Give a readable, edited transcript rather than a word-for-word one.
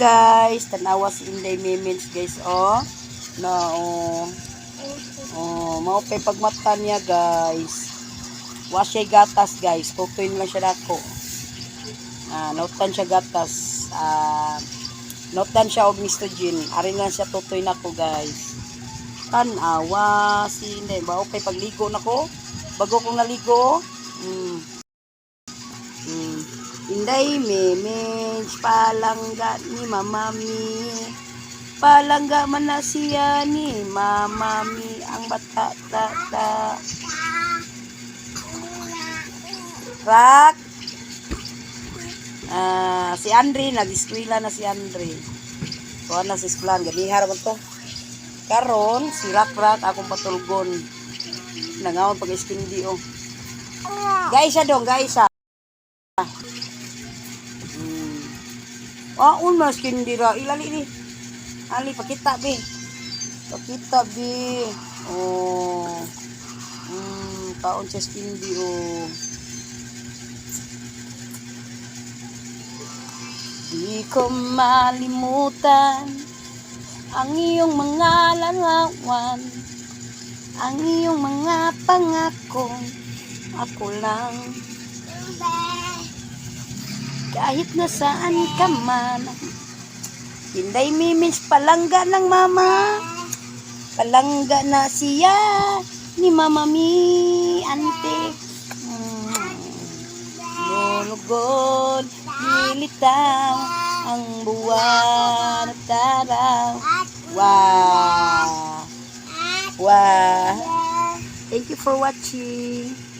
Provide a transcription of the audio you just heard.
Guys. Tanawa si Inday Mimins, guys, oh. Na oh. Oh, mao pay pagmata niya, guys. Wa siya gatas, guys. Tutoy na lang siya nako. Ah, nautan siya gatas. Ah, nautan siya og Mr. Gin. Ari lang siya tutoy nako, guys. Tan-awa si Inday. Mao pay pagligo nako. Bago kong naligo. Inday Mimins, palangga ni Mamami. Palangga man na siya ni Mamami ang bata ta ta. Rak. Ah, si Andre nag-eskwela na si Andre. Kuha na sa eskwelahan, ganiha ra man to. Karon si Rak Rak akong patulgon. Nangawon pag iskindi oh. Guys, dong, guys. Ah. Ah, un mas kindi ra ilali ni. Ali pakita be. Pakita be. Oh. Kaon sa skindi oh. Di ko malimutan ang iyong mga larawan, ang iyong mga pangako. Ako lang kahit nasaan ka man. Inday Mimins, palangga ng mama. Palangga na siya ni Mama mi, ante. Lulugod, lilitaw ang buwan at araw. Wow! Wow! Thank you for watching.